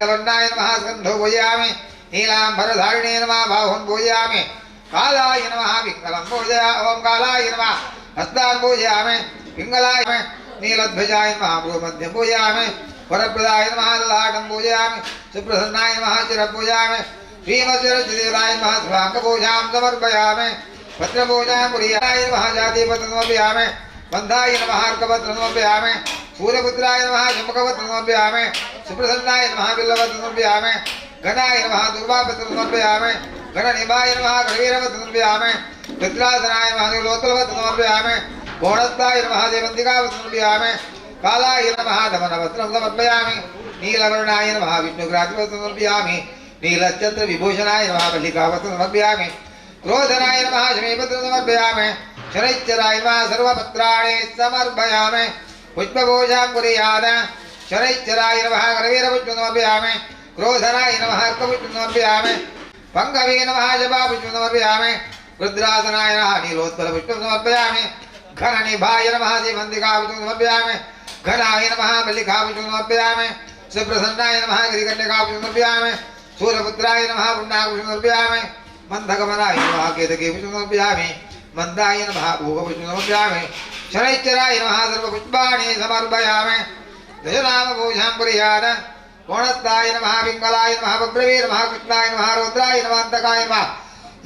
वर्णाय नमः स्कन्धौ पूजयामि। नीलाम्बरधारिणे नमः बाहुं पूजयामि। कालाय नमः पिङ्गलं पूजया ॐ कालाय नमः हस्तान् पूजयामि। पिङ्गलाय नीलध्वजाय नमः भ्रूमध्यं पूजयामि। वरप्रदाय नमः ललाटं पूजयामि। सुप्रसन्नाय नमः शिरः पूजयामि। श्रीमद्विरचिदेवाय नमः स्वाङ्गपूजां समर्पयामि। पत्रपूजां कुर्याय नमः जातिपत्रं समर्पयामि। बन्धाय नमः अर्कपत्रं समर्पयामि। सूर्यपुत्राय नमः चुम्बकपत्रं समर्पयामि। सुप्रसन्नाय नमः बिल्वपत्रं समर्पयामि। गणाय नमः दुर्वापत्रं समर्पयामि। गणनिभाय नमः करवीरपत्रं समर्पयामि। रुद्रासनाय नमः नीलोत्पलपत्रं समर्पयामि। कोणस्थाय नमः देवन्तिकापत्रं समर्पयामि। कालाय नमः दमनपत्रं समर्पयामि। नीलवर्णाय नमः विष्णुग्रातिपत्रं समर्पयामि। नीलचन्द्रविभूषणाय नमः मल्लिकापत्रं समर्पयामि। क्रोधनाय नमः शमीपत्रं समर्पयामि। शनैश्चराय नमः सर्वपत्राणि समर्पयामि। पुष्पपूजां कुर्यात्। शनैश्चराय नमः करवीरपुष्पं समर्पयामि। क्रोधनाय नमः अर्कपुष्पं समर्पयामि। पङ्कवे नमः जपापुष्पं समर्पयामि। रुद्रासनाय नमः नीलोत्पलपुष्पं समर्पयामि। घननिभाय नमः सीमन्तिकापुष्पं समर्पयामि। घनाय नमः मल्लिकापुष्पं समर्पयामि। सुप्रसन्नाय नमः गिरिकन्यकापुष्पं समर्पयामि। सूर्यपुत्राय नमः पुण्णापुष्पं समर्पयामि। मन्दगमनाय नमः केतकीपुष्पं समर्पयामि। मन्दाय नमः भूगपुष्पं समर्पयामि। शनैश्चराय नमः सर्वपुष्पाणि समर्पयामि। दशनामपूजां कुर्यात्। कोणस्थाय नमः पिङ्गलाय नमः बभ्रवे नमः कृष्णाय नमः रौद्राय नमः अन्तकाय नमः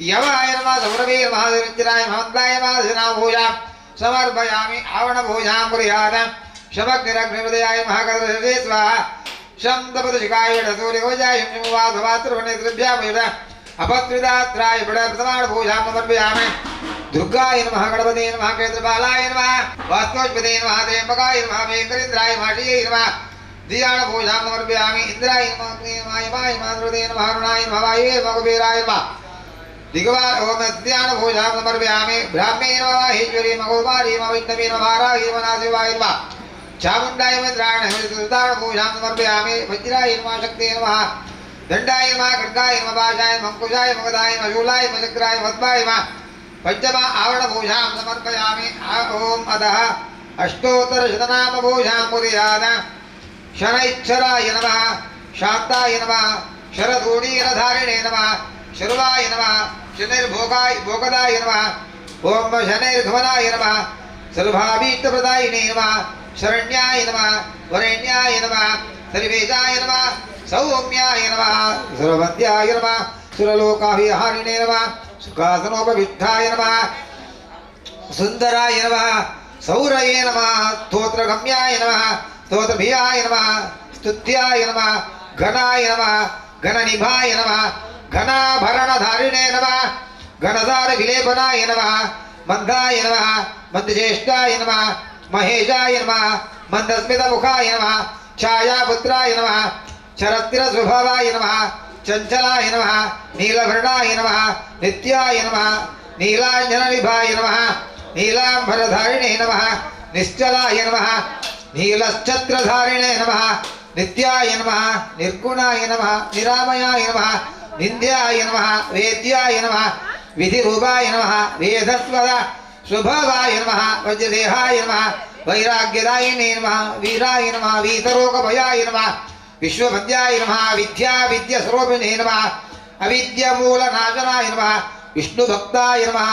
यमाय नमः सौरभे नमः शनैश्चराय नमः मन्दाय नमः दशनामपूजां समर्पयामि। आवणपूजां कुर्यात्। शमग्निरग्निहृदयाय नमः कदर्शे स्वाहा। शं तपदशिखाय सूर्यगोजाय शमुवाधवात्रवनेतृभ्यामयुध अपत्विदात्राय प्रथमाणपूजां समर्पयामि। दुर्गाय नमः गणपते नमः क्षेत्रपालाय नमः वास्तोष्पते नमः त्र्यम्बकाय नमः वेङ्करेन्द्राय नमः श्रियै नमः दियाणपूजां समर्पयामि। इन्द्राय नमः अग्ने नमः यमाय नमः नृते नमः अरुणाय नमः वायवे नमः कुबेराय नमः दिगवा ओम दियाणपूजां समर्पयामि। ब्राह्मे नमः माहेश्वरी नमः कुमारी नमः वैष्णवी नमः वाराही नमः नाशिवाय नमः चामुण्डाय मन्द्राय नमः सुताणपूजां समर्पयामि। वज्राय नमः शक्ते नमः दण्डाय नमः खड्गाय नमः पाशाय नमः अंकुशाय नमः गदाय नमः शूलाय नमः चक्राय नमः पद्माय नमः पञ्चम आवरणपूजां समर्पयामि। ॐ अतः अष्टोत्तरशतनामपूजां कुर्यात्। शनैश्चराय नमः शान्ताय नमः शरदूणीरधारिणे नमः शर्वाय नमः शनैर्भोगाय भोगदाय नमः ॐ शनैर्ध्वनाय नमः सर्वाभीष्टप्रदायिने नमः शरण्याय नमः वरेण्याय नमः सर्वेशाय नमः सौम्याय नमः सर्ववन्द्याय नमः सुरलोकाभिहारिणे नमः सुखासनोपविष्टाय नमः सुन्दराय नमः सौरये नमः स्तोत्रगम्याय नमः स्तोत्रभियाय नमः स्तुत्याय नमः घनाय नमः घननिभाय नमः घनाभरणधारिणे नमः घनसारविलेपनाय नमः मन्दाय नमः मन्दचेष्टाय नमः महेशाय नमः मन्दस्मितमुखाय नमः छायापुत्राय नमः शरस्थिरस्वभावाय नमः चञ्चलाय नमः नीलवर्णाय नमः नित्याय नमः नीलाञ्जननिभाय नमः नीलाम्बरधारिणे नमः निश्चलाय नमः नीलश्छत्रधारिणे नमः नित्याय नमः निर्गुणाय नमः निरामयाय नमः निन्द्याय नमः वेद्याय नमः विधिरूपाय नमः वेदस्वद स्वभावाय नमः वज्रदेहाय नमः वैराग्यदायिने नमः वीराय नमः वीतरोगभयाय नमः विश्वपद्याय नमः विद्या विद्यस्वरूपिणे नमः अविद्यमूलनाशनाय नमः विष्णुभक्ताय नमः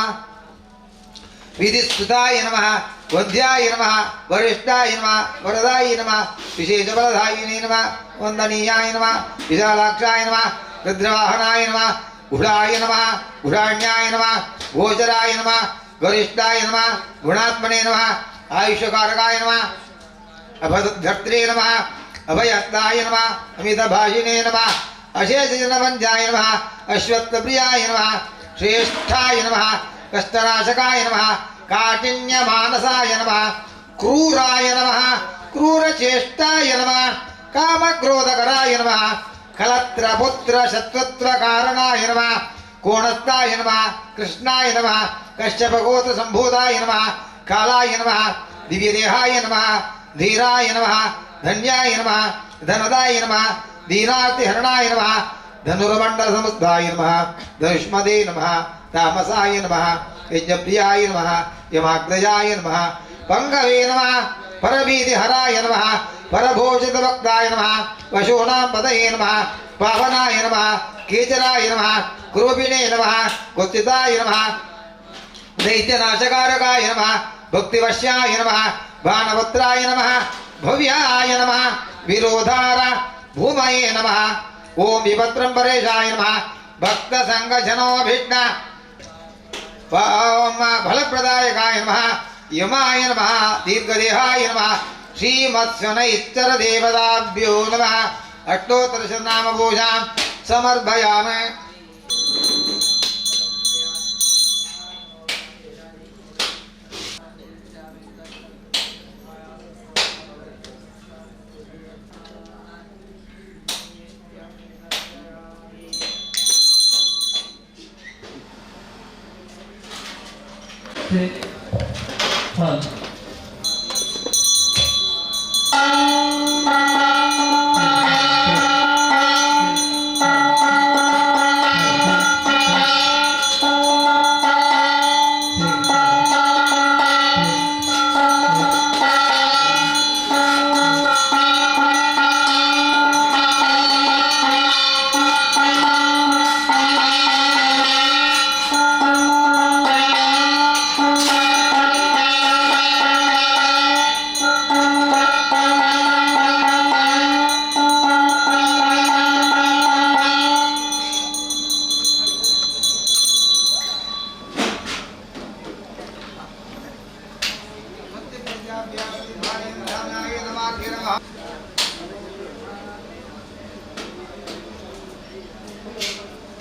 विधिस्तुताय नमः वन्द्याय नमः वरिष्ठाय नमः वरदाय नमः विशेषबलधायिने नमः वन्दनीयाय नमः विशालाक्षाय नमः रुद्रवाहनाय नमः गुढाय नमः गुढाण्याय नमः गोचराय नमः गरिष्ठाय नमः गुणात्मने नमः आयुष्यकारकाय नमः अभद्भर्त्रे नमः अभयस्ताय नमः अमितभाषिणे नमः अशेषजनवन्द्याय नमः अश्वत्थप्रियाय नमः श्रेष्ठाय नमः कष्टनाशकाय नमः काठिन्यमानसाय नमः क्रूराय नमः क्रूरचेष्टाय नमः कामक्रोधकराय नमः कलत्रपुत्रशत्रुत्वकारणाय नमः कोणस्थाय नमः कृष्णाय नमः कश्यपगोत्रसम्भूताय नमः कालाय नमः दिव्यदेहाय नमः धीराय नमः धन्याय नमः धनदाय नमः दीनार्तिहरणाय नमः धनुर्मण्डलसमुद्धाय नमः धनुष्मदे नमः तामसाय नमः यज्ञप्रियाय नमः यमाग्रजाय नमः पङ्गवे नमः परभीतिहराय नमः ಪರಭೂಷಿತಭಕ್ತಾಯ ನಮಃ ಪಶೂನಾಂ ಪತಯೇ ನಮಃ ಪಾವನಾಯ ನಮಃ ಕೇಚರಾಯ ನಮಃ ಕ್ರೋಪಿಣೇ ನಮಃ ಕುತ್ಸಿತಾಯ ನಮಃ ದೈತ್ಯನಾಶಕಾರಕಾಯ ನಮಃ ಭಕ್ತಿವಶ್ಯಾಯ ನಮಃ ಬಾಣಪತ್ರಾಯ ನಮಃ ಭವ್ಯಾಯ ನಮಃ ವಿರೋಧಾರ ಭೂಮಯೇ ನಮಃ ಓಂ ವಿಪತ್ರಂ ಪರೇಶಾಯ ನಮಃ ಭಕ್ತ ಸಂಘಜನೋಭೀಷ್ಣ ಓಂ ಫಲಪ್ರದಾಯಕಾಯ ನಮಃ ಯಮಾಯ ನಮಃ ದೀರ್ಘದೇಹಾಯ ನಮಃ ಶ್ರೀಮತ್ಸ್ವನೈಶ್ಚರ ದೇವತಾಭ್ಯೋ ನಮಃ ಅಷ್ಟೋತ್ತರಶತನಾಮ ಪೂಜಾಂ ಸಮರ್ಪಯಾಮಿ.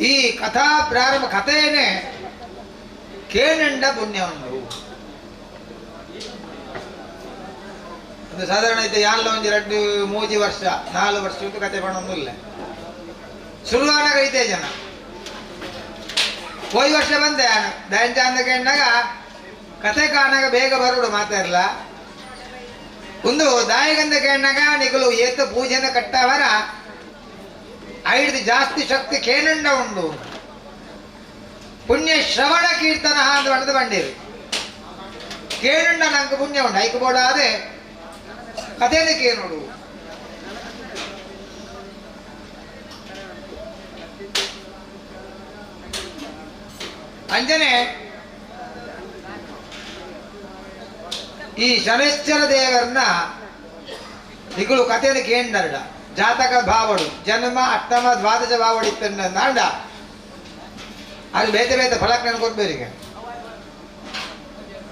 ಈ ಕಥಾ ಪ್ರಾರಂಭ ಕಥೆಯನ್ನೇ ಕೇಳಂಡ ಪುಣ್ಯವನ್ನು ಒಂದು ಸಾಧಾರಣ ಐತೆ ಯಾನ್ಲ ಒಂದು ಎರಡು ಮೂಜಿ ವರ್ಷ 4 ವರ್ಷ ಕತೆ ಪಣೊಂದಿಲ್ಲ ಶುರುವಾನಾಗ ಐತೆ ಜನ ಹೋಯ್ ವರ್ಷ ಬಂದೆ ದಯಂಚಾಂದ ಕೇಂಡಾಗ ಕತೆ ಕಾಣಾಗ ಬೇಗ ಬರೋಡು ಮಾತಾಡಲ್ಲ ಒಂದು ದಾಯಗಂದ ಕೇಂಡಾಗ ನಿಗಲು ಏತ ಪೂಜೆನ ಕಟ್ಟವರ ಐದು ಜಾಸ್ತಿ ಶಕ್ತಿ ಕೇನಂಡ ಉಂಡು ಪುಣ್ಯ ಶ್ರವಣ ಕೀರ್ತನ ಅಂತ ಬಣ್ಣದ ಬಂಡೀರಿ ಕೇಳುಂಡ ನಂಗೆ ಪುಣ್ಯ ಉಂಡು ಐಕು ಬೋಡಾದೆ ಕಥೆನ ಕೇನೋಡು ಅಂಜನೆ ಈ ಶನೈಶ್ಚರ ದೇವರನ್ನ ನಿಗಳು ಕಥೆಯನ್ನು ಕೇಂಡರಡ ಜಾತಕ ಭಾವಡು ಜನ್ಮ ಅಷ್ಟಮ ದ್ವಾದಶ ಭಾವಡು ಇತ್ತಂಡ ಅದು ಬೇತೆ ಬೇತೆ ಫಲಕ್ಕೆ ನನ್ಗೆ ಕೊಡ್ಬೇರಿಗೆ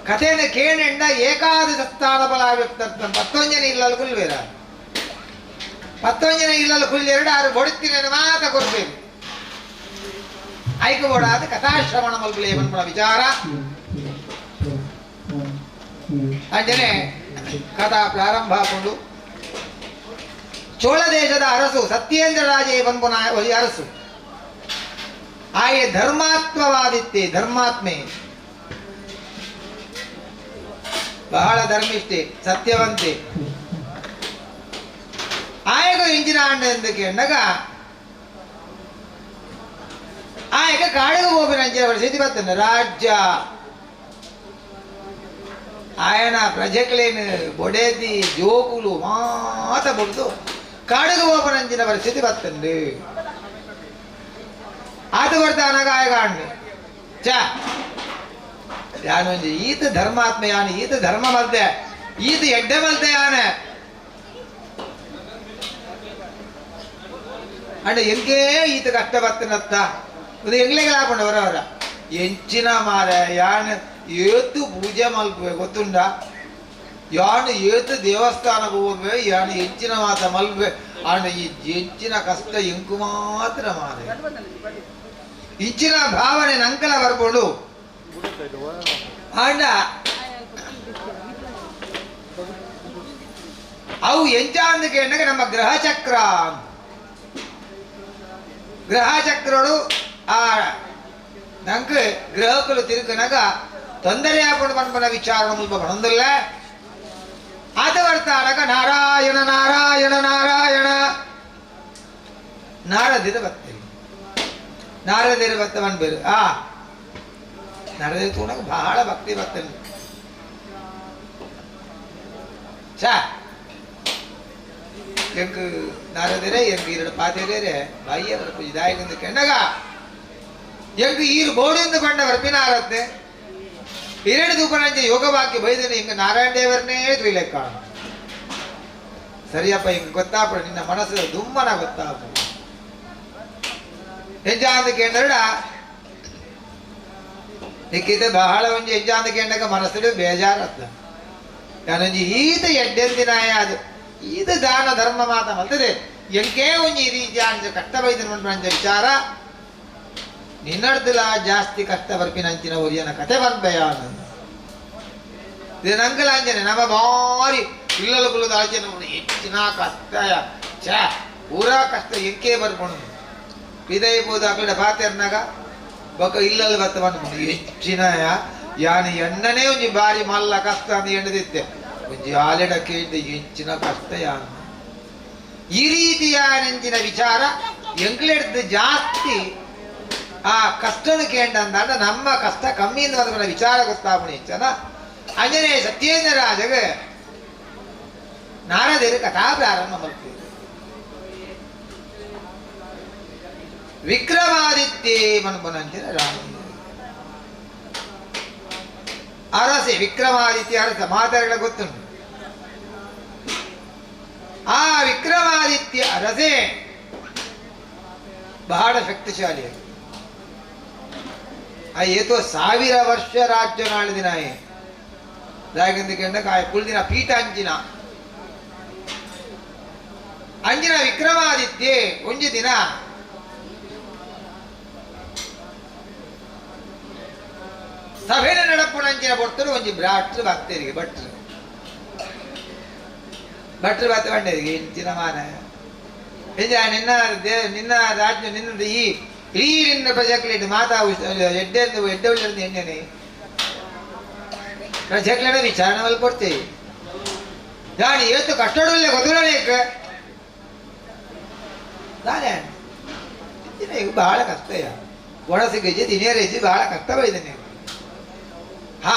ಕಥೆಯನ್ನು ಕೇಳಿಂಡ ಏಕಾದಶ ಸ್ಥಾನ ಫಲ ವ್ಯಕ್ತ ಪತ್ತೊಂಜನ ಇಲ್ಲಲ್ಲಿ ಕುಲ್ಬೇರ ಪತ್ತೊಂಜನ ಇಲ್ಲಲ್ಲಿ ಕುಲ್ಲೆರಡು ಆರು ಬೊಡುತ್ತೀನಿ ಮಾತ ಕೊಡ್ಬೇಕು ಐಕು ಬೋಡಾದ ಕಥಾಶ್ರವಣ ಮಲ್ಪುಲೆ ಪನ್ಪುನ ವಿಚಾರ ಅಂಜನೆ ಕಥಾ ಪ್ರಾರಂಭ ಹಾಕೊಂಡು ಚೋಳ ದೇಶದ ಅರಸು ಸತ್ಯೇಂದ್ರ ರಾಜೇ ಪನ್ಪುನ ಅರಸು ಆಯೆ ಧರ್ಮಾತ್ಮವಾದಿತ್ತೆ ಧರ್ಮಾತ್ಮೆ ಬಹಳ ಧರ್ಮಿಷ್ಠೆ ಸತ್ಯವಂತೆ ಆಯಗ ಇಂಜಿನ ಅಂಡ ಎಂದು ಕೇಂಡಾಗ ಆಯಗ ಕಾಡಿಗೆ ಹೋಗಿನ ಪರಿಸ್ಥಿತಿ ಬರ್ತದೆ ರಾಜ್ಯ ಆಯನ ಪ್ರಜೆಗಳೇನು ಬೊಡೇದಿ ಜೋಕುಲು ಮಾತ ಬೊಡ್ದು ಕಾಡಿಗೆ ಹೋಗನಂಚಿನ ಪರಿಸ್ಥಿತಿ ಬರ್ತದೆ ಆತ ಬರ್ತಾನಾಗ ಆಯಗ ಅಣ್ಣ ಚ ಯಾನೊಂಜಿ ಈತ ಧರ್ಮಾತ್ಮ ಯಾನು ಈತ ಧರ್ಮ ಮಲ್ತೆ ಈತ ಎಡ್ಡೆ ಮಲ್ತೆ ಯಾನೆ ಅಂಡ ಎಂಕೇ ಈತ ಕಷ್ಟ ಬರ್ತನತ್ತ ಇದು ಎಂಗ್ಲೆಗೆ ಹಾಕೊಂಡು ಬರವರ ಎಂಚಿನ ಮಾರ ಯಾನ್ ಏತು ಪೂಜೆ ಮಲ್ಪುವೆ ಗೊತ್ತುಂಡ ಯಾನು ಏತು ದೇವಸ್ಥಾನಕ್ಕೆ ಹೋಗ್ವೆ ಯಾನು ಎಂಚಿನ ಮಾತ ಮಲ್ಪುವೆ ಅಂಡ ಈ ಎಂಚಿನ ಕಷ್ಟ ಎಂಕು ಮಾತ್ರ ಮಾರೆ ಇಂಚಿನ ಭಾವನೆ ನಂಕಲ ಬರ್ಕೊಂಡು ಅಂಡ ಅವು ಎಂಚ ಅಂದಕ್ಕೆ ನಮ್ಮ ಗ್ರಹಚಕ್ರ ಗ್ರಹಚಕ್ರಡು ಆ ನಂಗೆ ಗ್ರಹಕಲು ತಿರುಕನಾಗ ತೊಂದರೆ ಹಾಕೊಂಡು ಪನ್ಪನ ವಿಚಾರ ಮುಲ್ಪ ಬಣೊಂದಿಲ್ಲ ಆತ ಬರ್ತಾನಗ ನಾರಾಯಣ ನಾರಾಯಣ ನಾರಾಯಣ ನಾರದಿರ ಬರ್ತೀರಿ ನಾರದಿರ ಬರ್ತ ಬನ್ಬೇರು ಆ ನಾರದಿರ ತೂನಾಗ ಬಹಳ ಭಕ್ತಿ ಬರ್ತೇನೆ ಚಾ ಎಂಕ್ ನಾರದರೆ ಎಂಕ್ ಈರಡು ಪಾತೆರೆ ಬಾಯಿಯ ಬರ್ಪುಜಿ ದಾಯಿಗಂದು ಕೆಂಡಗ ಎಂಕ್ ಈರು ಬೋಡಿಂದು ಪಂಡ ಬರ್ಪಿನಾರತ್ತೆ ಎರಡು ದೂಪನಂಚೆ ಯೋಗ ವಾಕ್ಯ ಬೈದನೆ ಹಿಂಗ ನಾರಾಯಣ ದೇವರನ್ನೇ ತುಯ್ಲೆಕ್ಕ ಸರಿಯಪ್ಪ ಹಿಂಗೆ ಗೊತ್ತಾಪಡ ನಿನ್ನ ಮನಸ್ಸು ದುಮ್ಮನ ಗೊತ್ತಾಪ ಹೆಜ್ಜಾಂದ ಕೇಂದ್ರ ನಿಕ್ಕಿತ ಬಹಳ ಒಂಜಿ ಹೆಜ್ಜಾಂದ ಕೇಂಡಗ ಮನಸ್ಸು ಬೇಜಾರತ್ತ ನಾನೊಂಜಿ ಈತ ಎಡ್ಡೆಂದಿನಾಯ ಅದು ಈತ ದಾನ ಧರ್ಮ ಮಾತ ಮಲ್ತದೆ ಎಂಕೇ ಒಂಜಿ ಈ ರೀತಿಯ ಕಷ್ಟ ಬೈದನ ಅಂಚ ವಿಚಾರ ನಿನ್ನಡ್ದಲ ಜಾಸ್ತಿ ಕಷ್ಟ ಬರ್ಪಿನಂಚಿನ ಒರಿಯನ ಕತೆ ಬರ್ಬೇಯ ಇದು ನಂಗಲಾಂಜನೆ ನಮ್ಮ ಭಾರಿ ಇಲ್ಲಲ್ಲ ಕುಲ್ಲದ ಆಚೆ ಹೆಚ್ಚಿನ ಕಷ್ಟ ಛೇ ಪೂರಾ ಕಷ್ಟ ಎಂಕೇ ಬರ್ಕೊಂಡು ಪಿದೈಬೋದು ಅಕಡೆ ಪಾತೆರ್ನಾಗ ಬೊಕ ಇಲ್ಲಲ್ಲ ಬತ್ತ ಬಂದು ಹೆಚ್ಚಿನ ಯಾನು ಎಣ್ಣನೇ ಒಂಜಿ ಬಾರಿ ಮಲ್ಲ ಕಷ್ಟ ಅಂತ ಎಣ್ಣದಿತ್ತೆ ಒಂಜಿ ಆಲೆಡ ಕೇಳಿದ ಹೆಚ್ಚಿನ ಕಷ್ಟ ಯಾನು ಈ ರೀತಿಯ ನೆಂಚಿನ ವಿಚಾರ ಎಂಕ್ಲೆಡ್ದು ಜಾಸ್ತಿ ಆ ಕಷ್ಟದ ಕೇಂದ್ರ ಅಂದಾಗ ನಮ್ಮ ಕಷ್ಟ ಕಮ್ಮಿ ಅಂತ ವಿಚಾರ ಗೊತ್ತಾಗುಣ ಹೆಚ್ಚನ ಅಂಜನೇ ಸತ್ಯೇಂದ್ರ ರಾಜಗ ನಾರದರು ಕಥಾ ಪ್ರಾರಂಭ ಮಾಡ್ತೀವಿ. ವಿಕ್ರಮಾದಿತ್ಯೇ ಮನ್ಮನಂಜನ ರಾಮ ಅರಸೆ ವಿಕ್ರಮಾದಿತ್ಯ ಅರಸ ಮಾತಾಡಲ ಗೊತ್ತುಂಟು. ಆ ವಿಕ್ರಮಾದಿತ್ಯ ಅರಸೆ ಬಹಳ ಶಕ್ತಿಶಾಲಿ. ಆ ಏತೋ 1000 ವರ್ಷ ರಾಜ್ಯ ನಾಳಿದಿನಾಯೆ ದಾಯಕಂದ ಕಾಯ ಕುಳ್ದಿನ ಪೀಠ ಅಂಜಿನ ಅಂಜಿನ ವಿಕ್ರಮಾದಿತ್ಯೆ ಒಂಜಿ ದಿನ ಸಭೆನ ನಡಪುಣಂಚಿನ ಕೊಡ್ತಾರೆ ಒಂಜಿ ಬ್ರಾಟ್ರು ಭಕ್ತರಿಗೆ ಭಟ್ರು ಭಟ್ರು ಭತ್ತ ಬಂಡರಿಗೆ ಇಂಚಿನ ಮಾನ ನಿಜ ನಿನ್ನ ನಿನ್ನ ರಾಜ್ಯ ನಿನ್ನದು ಈ ಇಡೀ ನಿನ್ನ ಪ್ರಜೆಕ್ಲೇಟ್ ಮಾತಾ ಎಡ್ಡೆ ಎಡ್ಡೆ ಉಳ್ಳಿருந்து ಎಣ್ಣೆನೆ ಪ್ರಜೆಕ್ಲೇಟ ವಿಚಾರಣೆ ಮಲ್ಲಿ ಕೊಡ್ತೇವೆ ನಾನು ಏತು ಕಷ್ಟಡಲ್ಲೇ ಗೊತ್ತಿರಲಿಕ್ಕೆ ನಾನೇ ಈಗ ಬಹಳ ಕಷ್ಟ ಒಣಸಿಗೆಜ್ಜೆ ದಿನೇರೇಜಿ ಬಹಳ ಕಷ್ಟ ಬೈದೇನೆ. ಹಾ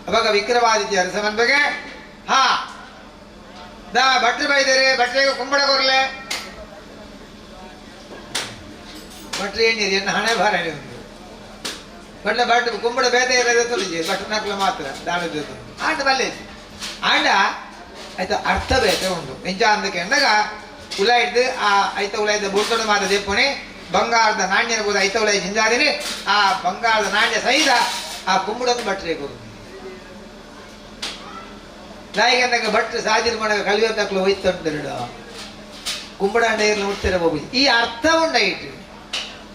ಅವಾಗ ವಿಕ್ರಮಾದಿತ್ಯ ಅರಸ ಬಗ್ಗೆ ಹಾ ದಾ ಭಟ್ರು ಬೈದರೆ ಭಟ್ರಿಗೆ ಕುಂಬಳ ಕೊರ್ಲೆ ಭಟ್ರು ಎಣ್ಣೀರು ಎನ್ನ ಹಣೆ ಭಾರ ಒಂದು ಬಟ್ಲ ಭಟ್ ಕುಂಬಳ ಬೇತೆ ಇರೋದು ತುಳಿಜಿ ಭಟ್ರು ನಕ್ಲು ಮಾತ್ರ ದಾಳದ ಆಂಡ ಬಲ್ಲೆ ಆಂಡ ಆಯ್ತು ಅರ್ಥ ಬೇತೆ ಉಂಟು ಎಂಚ ಅಂದಕ್ಕೆ ಅಂದಾಗ ಉಲ ಇಡ್ದು ಆ ಐತ ಉಲ ಇದ್ದ ಬುಡ್ತೊಡ ಮಾತ ದೇಪುಣೆ ಬಂಗಾರದ ನಾಣ್ಯ ಇರ್ಬೋದು ಐತ ಉಲ ಜಿಂಜಾದಿನಿ ಆ ಬಂಗಾರದ ನಾಣ್ಯ ಸಹಿತ ಆ ಕುಂಬಳನ್ನು ಭಟ್ರಿಗೆ ಕೊಡು ನಾಯಿಗಂದಾಗ ಭಟ್ರು ಸಾಜಿರ್ ಮಾಡಾಗ ಕಲಿಯೋ ತಕ್ಲು ಹೋಯ್ತಂದಿರಡು ಕುಂಬಳ ಅಂಡ ಮುಟ್ತಿರ ಹೋಗಿ ಈ ಅರ್ಥ ಉಂಡಾಯಿತು